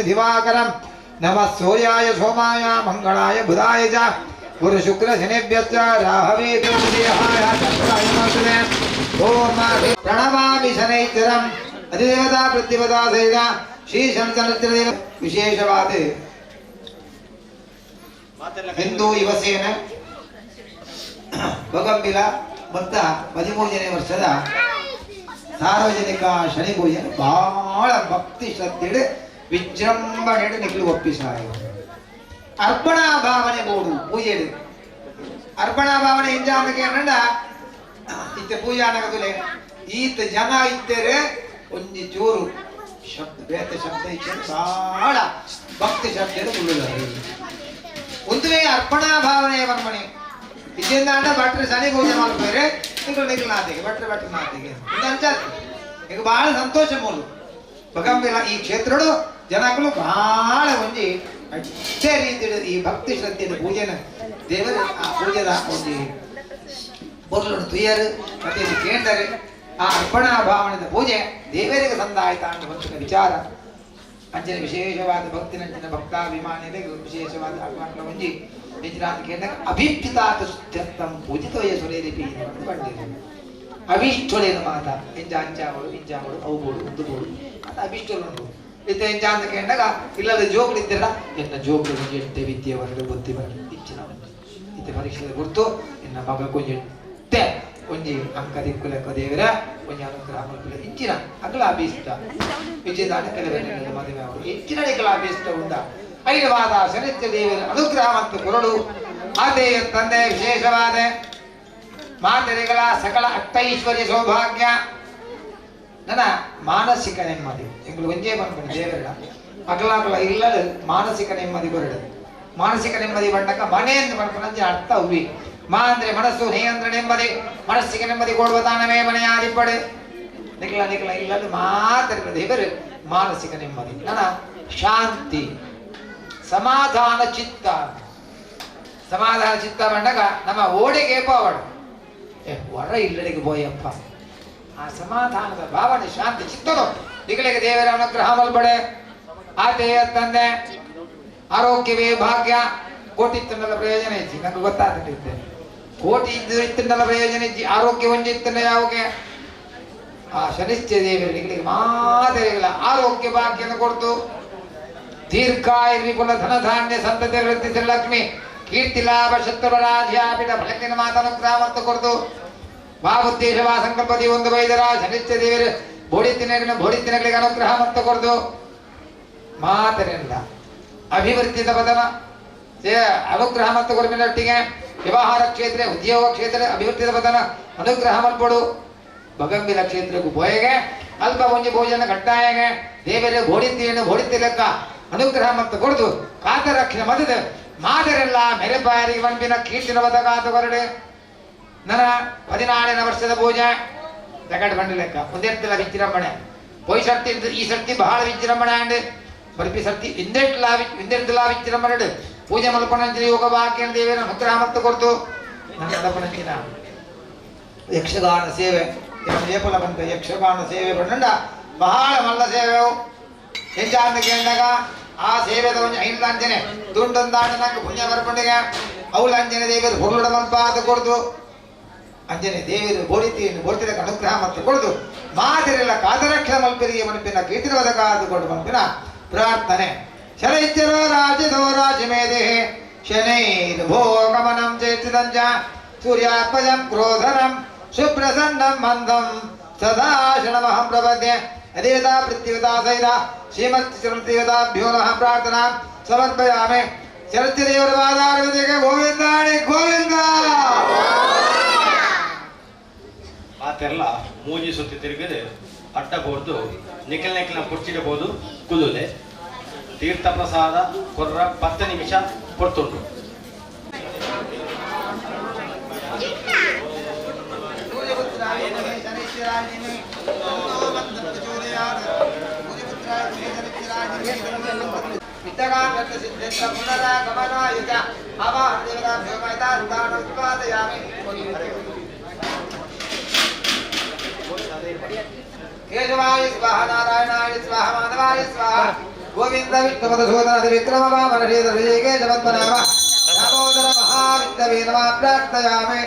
दिवाकरम नमः सूर्याय सोमाय मंगलाय बुधाय च गुरु शुक्र शनिभ्यश्च राहवे केतुभ्यः चन्द्राय नमस्ते। ओम प्रणमामि शनैश्चरम् अधिदेवता प्रतिपदा सहित श्री शनिचन्द्रदेव विशेषवाद हिंदू ಯುವಸೇನ ಬಗಂಬಿಲ ಮತ್ತು 13ನೇ ವರ್ಷದ ಸಾರ್ವಜನಿಕ ಶನಿ ಪೂಜೆ ಬಹಳ ಭಕ್ತಿ ಶ್ರದ್ಧೆ ವಿಜೃಂಭಣೆ ನಿಖಲು ಒಪ್ಪಿಸಾಯ. ಅರ್ಪಣಾ ಭಾವನೆ ಬೋಡು ಪೂಜೆ. ಅರ್ಪಣಾ ಭಾವನೆ ಇಂಜಾಂದ ಕೇಂಡ ಇತ್ತೆ ಪೂಜಾ ನಗದುಲೆ ಈತ ಜನ ಇತ್ತೇರೆ ಒಂಜಿ ಚೂರು ಶಬ್ದ ಬೇತೆ ಶಬ್ದ ಇಚ್ಛೆ ಬಹಳ ಭಕ್ತಿ ಶಬ್ದ ಕುಳ್ಳುದಾರೆ. ಒಂದುವೇ ಅರ್ಪಣಾ ಭಾವನೆ ಮನ್ಮಣಿ ಇದ್ದಿಂದ ಭಟ್ರು ಶನಿ ಪೂಜೆ ಮಾಡ್ತಾರೆ, ನಿಕಲ್ ನಿಕಲ್ ನಾತಿಗೆ ಭಟ್ರು ಭಟ್ರು ನಾತಿಗೆ ಇದು ಅಂಚಾತಿ. ಈಗ ಬಹಳ ಸಂತೋಷ ಮೂಲು ಬಗಂಬಿಲ ಈ ಕ್ಷೇತ್ರಡು ಜನಗಳು ಬಹಳ ಒಂಜಿ ಅಷ್ಟೇ ರೀತಿ ಈ ಭಕ್ತಿ ಶ್ರದ್ಧೆಯ ಪೂಜೆನ ದೇವರು ಆ ಪೂಜೆದ ಒಂಜಿ ಬೊರ್ಲುಡು ತುಯ್ಯರು ಮತ್ತೆ ಇದು ಕೇಂದರೆ ಆ ಅರ್ಪಣಾ ಭಾವನೆದ ಪೂಜೆ ದೇವರಿಗೆ ಸಂದಾಯ್ತ ಅಂತ ಒಂದು ವಿಚಾರ. ಅಂಚಿನ ವಿಶೇಷವಾದ ಭಕ್ತಿನಂಚಿನ ಭಕ್ತಾಭಿಮಾನಿಗಳಿಗೆ ವಿಶೇಷವಾದ ಅಭಿಮಾನಿಗಳ ಒಂಜಿ ನಿಜರಾದ ಕೇಂದ್ರ ಅಭಿಪ್ಸಿತಾತ ಶುದ್ಧರ್ಥಂ ಪೂಜಿತೋಯ ಸುರೇರಿಪಿ ಅಂತ ಬಂದಿದೆ. ಅಭಿಷ್ಟೊಲೇನು ಮಾತ ಇಂಜ ಅಂಚಾವಳು ಇಂಚಾವಳು ಅವು ಬೋಡು ಉದ್ದು ಬೋಡು ಅಂತ ಅಭಿಷ್ಟೊಲುಂಡು. ಇತ್ತೆ ಇಂಚ ಅಂತ ಕೇಂದಾಗ ಇಲ್ಲದ ಜೋಕ್ಲು ಇದ್ದಿರಲ್ಲ, ಎನ್ನ ಜೋಕ್ಲು ಒಂಜಿ ಎಡ್ಡೆ ವಿದ್ಯೆ ಬರಲು ಬುದ್ಧಿ ಬರಲು ಇಚ್ಚಿನ ಒಂಜಿ ಇತ್ತೆ ಪರೀಕ್ಷೆ ಗುರ್ತು ಎನ್ನ ಮಗ ಒಂಜಿ ಎಡ್ಡೆ ಒಂಜಿ ಅಂಕ ದಿಕ್ಕುಲೆಕ್ಕ ದೇವರ ಒಂಜಿ ಅನುಗ್ರಹ ಮಲ್ಪುಲೆ ಇಂಚಿನ ಅಗಲ ಅಭೀಷ್ಟ ವಿಜಯದಾನ ಕೆಲವೇ ಮದುವೆ ಅವರು ಹೆಚ್ಚಿನ ಅಭೀಷ್ಟ ಉಂಡ ಐರವಾದ ಶನಿತ್ಯ ದೇವರ ಅನುಗ್ರಹ ಮತ್ತು ಕೊರಡು ಆದೇ ತಂದೆ ವಿಶೇಷವಾದ ಮಾತೆರೆಗಳ ಸಕಲ ಅಷ್ಟೈಶ್ವರ್ಯ ಸೌಭಾಗ್ಯ ನನ್ನ ಮಾನಸಿಕ ನೆಮ್ಮದಿ ಎಂಗಳು ಒಂಜೇ ಬಂದ್ಕೊಂಡು ದೇವರ ಅಗಲ ಅಗಲ ಇಲ್ಲದ ಮಾನಸಿಕ ನೆಮ್ಮದಿ ಬರಡು. ಮಾನಸಿಕ ನೆಮ್ಮದಿ ಬಂಡಕ ಮನೆ ಎಂದು ಮಾಡ್ಕೊಂಡಂತೆ ಅರ್ಥ ಉವಿ ಮಾ ಅಂದ್ರೆ ಮನಸ್ಸು, ನೇ ಅಂದ್ರೆ ನೆಮ್ಮದಿ, ಮನಸ್ಸಿಗೆ ನೆಮ್ಮದಿ ಕೊಡುವ ತಾನವೇ ಮನೆಯಾದಿಪ್ಪಡೆ ನಿಖಲ ನಿಖಲ ಇಲ್ಲದ ಮಾತ್ರ ದೇವರು ಮಾನಸಿಕ ನೆಮ್ಮದಿ ನನ್ನ ಶಾಂತಿ ಸಮಾಧಾನ ಚಿತ್ತ. ಸಮಾಧಾನ ಚಿತ್ತ ಬಂಡಗ ನಮ್ಮ ಓಡೆಗೆ ಪೋವಡು ಹೊರ ಇಲ್ಲಡೆಗೆ ಬೋಯಪ್ಪ ಆ ಸಮಾಧಾನದ ಭಾವನೆ ಶಾಂತಿ ಚಿತ್ತನು ನಿಗಳಿಗೆ ದೇವರ ಅನುಗ್ರಹ ಮಲ್ಬಡೆ ಆತೆಯ ತಂದೆ ಆರೋಗ್ಯವೇ ಭಾಗ್ಯ. ಕೋಟಿ ಇತ್ತಂಡಲ ಪ್ರಯೋಜನ ಇಜ್ಜಿ ನಂಗೆ ಗೊತ್ತಾಗ್ತಿದ್ದೆ. ಕೋಟಿ ಇತ್ತಂಡಲ ಪ್ರಯೋಜನ ಇಜ್ಜಿ, ಆರೋಗ್ಯ ಒಂಜಿ ಇತ್ತಂಡ ಯಾವಾಗ ಆ ಶನಿಶ್ಚಯ ದೇವರು ನಿಗಳಿಗೆ ಮಾತೆರೆಗಳ ಆರೋಗ್ಯ ಭಾಗ್ಯನ ಕೊಡ್ತು ದೀರ್ಘಾಯುರ್ ವಿಪುಲ ಧನ ಧಾನ್ಯ ಸಂತತಿ ವೃದ್ಧಿ ಲಕ್ಷ್ಮಿ ಕೀರ್ತಿ ಲಾಭ ಶತ್ರುರಾಧ್ಯಾಪಿತ ಫಲಕಿನ ಮಾತನುಗ್ರಹ ಮತ್ತು ಕೊಡ್ತು ಭಾವುದ್ದೇಶ ವಾ ಸಂಕಲ್ಪದಿ ಒಂದು ವೈದರ ಶನಿಶ್ಚಯ ದೇವರು ಬೋಡಿತಿನಗಳಿಗೆ ಅನುಗ್ರಹ ಮತ್ತು ಕೊಡ್ತು ಮಾತರೆಲ್ಲ ಅಭಿವೃದ್ಧಿದ ಪದನ ಅನುಗ್ರಹ ಮತ್ತು ಕೊರಮಿನೊಟ್ಟಿಗೆ ವ್ಯವಹಾರ ಕ್ಷೇತ್ರ ಉದ್ಯೋಗ ಕ್ಷೇತ್ರ ಅಭಿವೃದ್ಧಿದ ಪದನ ಅನುಗ್ರಹ ಮಲ್ಪಡು ಬಗಂಬಿಲ ಕ್ಷೇತ್ರಕ್ಕೂ ಬೋಯಗೆ ಅಲ್ಪ ಒಂಜಿ ಭೋಜನ ಕಟ್ಟಾಯಗೆ ದೇವರೇ ಬೋಡಿತೀಯನ್ನು ಬೋಡಿತಿಲೆಕ್ಕ ಅನುಗ್ರಹ ಮತ್ತು ಕೊಡ್ದು ಕಾತ ರಕ್ಷಣೆ ಮದದ ಮಾದರೆಲ್ಲ ಮೆರೆಬಾರಿಗೆ ಬಂಪಿನ ಕೀರ್ತಿನ ಬದಕಾತು ಕೊರಡೆ. ನನ್ನ 14ನೇ ವರ್ಷದ ಪೂಜೆ ಜಗಡ್ ಬಂಡಿ ಲೆಕ್ಕ ಒಂದೆಡ್ತಲ ವಿಜೃಂಭಣೆ ಪೋಯ್ ಸರ್ತಿ ಈ ಸರ್ತಿ ಬಹಳ ವಿಜೃಂಭಣೆ ಅಂಡ್ ಬರ್ಪಿ ಸರ್ತಿ ಇಂದೆಡ್ತಲ ವಿಜೃಂಭಣೆ ಪೂಜೆ ಮಲ್ಪಣಂಚಿನ ಯೋಗ ಭಾಗ್ಯ ದೇವರ ಅನುಗ್ರಹ ಮತ್ತು ಕೊಡ್ತು ನನ್ನ ನಡಪಣಂಚಿನ ಯಕ್ಷಗಾನ ಸೇವೆ ಏಪಲ ಬಂತ ಯಕ್ಷಗಾನ ಸೇವೆ ಬಂಡ ಬಹಳ ಮಲ್ಲ ಸೇವೆವು ಹೆಂಚಾಂದ ಕೇಂದಾಗ ಆ ಸೇವೆದ ಒಂಜಿ ಐನ್ಲಾಂಚನೆ ದುಂಡಂದಾಂಡ ನಂಗೆ ಪುಣ್ಯ ಬರ್ಪಂಡಿಗೆ ಅವಳಂಜನೆ ದೇವರು ಹೊರಳುಡ ಮಲ್ಪಾದ ಕೊಡ್ದು ಅಂಜನೆ ದೇವರು ಬೋಡಿತೀಯನ್ನು ಬೋಡಿತಿದ ಅನುಗ್ರಹ ಮತ್ತು ಕೊಡ್ದು ಮಾತಿರೆಲ್ಲ ಕಾದರಕ್ಷಣ ಮಲ್ಪರಿಗೆ ಮನಪಿನ ಕೀರ್ತಿನವಾದ ಕಾದು ಕೊಡು ಮಲ್ಪಿನ ಪ್ರಾರ್ಥನೆ. ಶನೈಶ್ಚರೋ ರಾಜಧೋ ರಾಜಮೇದೇಹೆ ಶನೈರ್ಭೋಗಮನಂ ಚೇತಿದಂಚ ಸೂರ್ಯಾತ್ಮಜಂ ಕ್ರೋಧನಂ ಸುಪ್ರಸನ್ನಂ ಮಂದಂ ಸದಾ ಶರಣಮಹಂ ಪ್ರಪದ್ಯೆ. ಅದೇವತಾ ಪೃಥ್ವಿತಾ ಸಹಿತ ಶ್ರೀಮತ್ ಶ್ರೀಮತಿದೇವತಾಭ್ಯೋ ನಮಃ ಪ್ರಾರ್ಥನಾ ಸಮರ್ಪಯಾಮಿ. ಶರತ್ಯದೇವರ ಪಾದಾರವಿಂದಕ್ಕೆ ಗೋವಿಂದಾಣಿ ಗೋವಿಂದ. ಆತೆಲ್ಲ ಮೂಜಿ ಸುತ್ತಿ ತಿರುಗಿದೆ ಅಡ್ಡ ಬೋರ್ದು ನಿಖಲ್ ನಿಖಲ್ನ ಕುರ್ಚಿಡಬಹುದು ಕುದುಲೆ ತೀರ್ಥ ಪ್ರಸಾದ ಕೊರ್ರ 10 ನಿಮಿಷ ಕೊಡ್ತುಂಟು. केशवाय स्वाहा नारायणाय स्वाहा माधवाय स्वाहा गोविंद विष्णुपदसूदन विक्रम वामन श्रीधर ऋषिकेश पद्मनाभ दामोदर महाविष्णवे नमः प्रार्थयामि.